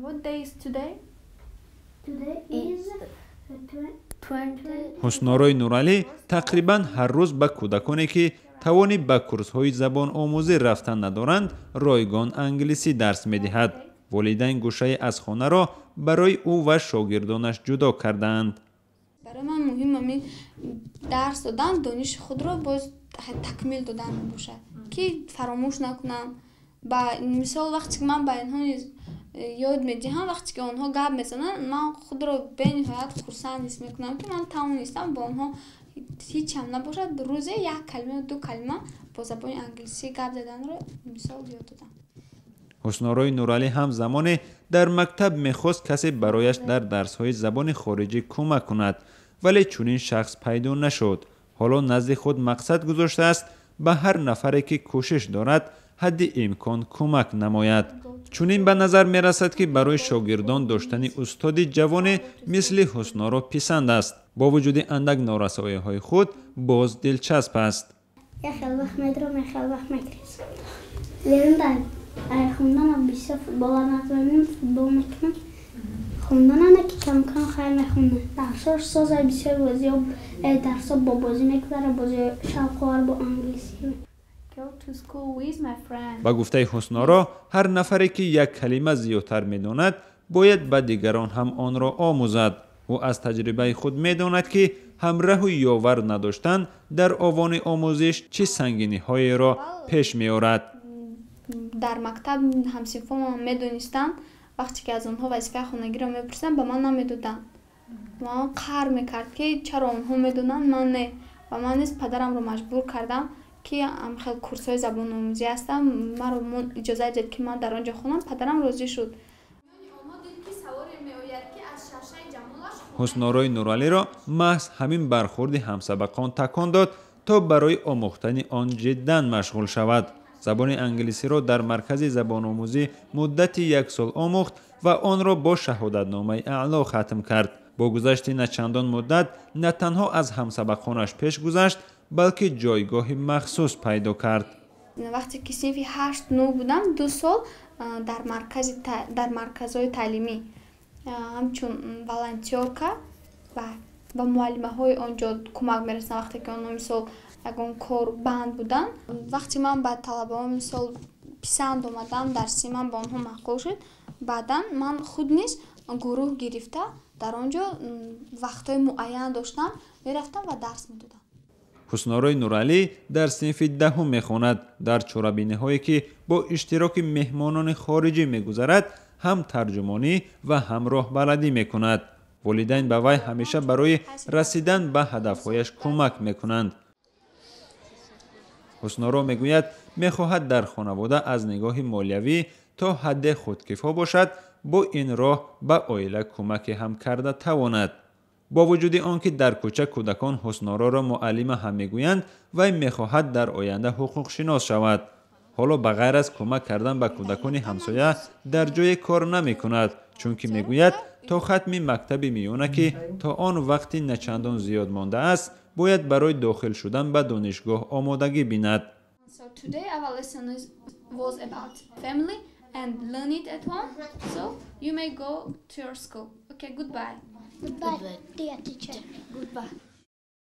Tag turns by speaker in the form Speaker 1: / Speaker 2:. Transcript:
Speaker 1: What day is today?
Speaker 2: Today is
Speaker 3: Ҳуснорои Нуралӣ тақрибан ҳар рӯз ба кӯдаконе, ки тавони ба курсҳои забономӯзӣ рафтан надоранд, ройгон англисӣ дарс медиҳад. Волидайн гӯшае аз хонаро барои ӯ ва шогирдонаш ҷудо кардаанд.
Speaker 1: Барои ман муҳим ҳамин дарс додан, дониши худро боз такмил додан мебошад, ки фаромӯш накунам. Ба мисол, вақте ки ман ба инҳо низ ёд медиҳам, вақте ки онҳо гап мезананд, ман худро бениҳоят хурсанд ҳис мекунам, ки ман тавонистам бо онҳо ҳеҷ ҳам набошад, рӯзе як калима, ду калима бо забони англисӣ гап заданро, мисол, ёд додам.
Speaker 3: Ҳуснорои Нуралӣ ҳам замоне дар мактаб мехост касе барояш дар дарсҳои забони хориҷӣ кӯмак кунад, вале чунин шахс пайдо нашуд. Ҳоло назди худ мақсад гузоштааст, ба ҳар нафаре, ки кӯшиш дорад, ҳадди имкон кӯмак намояд. Чунин ба назар мерасад, ки барои шогирдон доштани устоди ҷавоне мисли Ҳусноро писанд аст. Бо вуҷуди андак норасоиҳои худ, боз дилчасп аст.
Speaker 2: Як хел вақт медурам, як хел вақт мекрезам. Берун дар хонданам бисёр футбола нағз, футбол мекунам. Хонданана ки кам кам хайр мехонам. Дарсош соза, бисёр бозиҳо, дарсо бо бозӣ мегузара, бозиҳо шавқовар бо англисӣ.
Speaker 3: Ба гуфтаи Ҳусноро, ҳар нафаре, ки як калима зиёдтар медонад, бояд ба дигарон ҳам онро омӯзад. Ӯ аз таҷрибаи худ медонад, ки ҳамраҳу ёвар надоштан дар овони омӯзиш чӣ сангиниҳоеро пеш меорад.
Speaker 1: Дар мактаб ҳамсинфонам медонистанд, вақте ки аз онҳо вазифаи хонагиро мепурсидам, ба ман намедоданд. Ман қаҳр мекард, ки чаро онҳо медонанд, ман не. Ва ман низ падарамро маҷбур кардам, ки хел курсҳои забономӯзӣ ҳастам, маро иҷозат дед, ки ман дар он ҷо хонам. Падарам розӣ шуд.
Speaker 3: Ҳуснорои Нуралиро маҳз ҳамин бархурди ҳамсабақон такон дод, то барои омӯхтани он ҷиддан машғул шавад. Забони англисиро дар маркази забономӯзӣ муддати як сол омӯхт ва онро бо шаҳодатномаи аъло хатм кард. Бо гузашти начандон муддат на танҳо аз ҳамсабақонаш пеш гузашт, балки ҷойгоҳи махсус пайдо кард.
Speaker 1: Вақте ки синфи ҳашт, нӯ будам, 2 сол дар марказҳои таълимӣ ҳамчун волонтёрка ва ба муаллимаҳои он ҷо кӯмак мерасидам, вақте ки онҳо, мисол, ягон кор банд буданд. Вақте ман ба талабаҳо, мисол, писанд омадам, дарси ман ба онҳо маъқул шуд, баъдан ман худ низ гурӯҳ гирифта, дар он ҷо вақтҳои муайян доштам, мерафтам ва дарс медодам.
Speaker 3: Ҳуснорои Нуралӣ дар синфи 10-ум мехонад. Дар чорабиниҳое, ки бо иштироки меҳмонони хориҷӣ мегузарад, ҳам тарҷумонӣ ва ҳам роҳбаладӣ мекунад. Волидайн ба вай ҳамеша барои расидан ба ҳадафҳояш кӯмак мекунанд. Ҳусноро мегӯяд, мехоҳад дар хонавода аз нигоҳи молиявӣ то ҳадде худкифо бошад, бо ин роҳ ба оила кӯмаке ҳам карда тавонад. Бо вуҷуди он ки дар кӯча кӯдакон Ҳуснороро муаллима ҳам мегӯянд, вай мехоҳад дар оянда ҳуқуқшинос шавад. Ҳоло ба ғайр аз кӯмак кардан ба кӯдакони ҳамсоя дар ҷое кор намекунад, чунки мегӯяд, то хатми мактаби миёна, ки то он вақти начандон зиёд мондааст, бояд барои дохил шудан ба донишгоҳ омодагӣ бинад.
Speaker 1: And learn it at home. So you may go to your school. Okay, goodbye.
Speaker 2: Goodbye, dear teacher.
Speaker 1: Goodbye.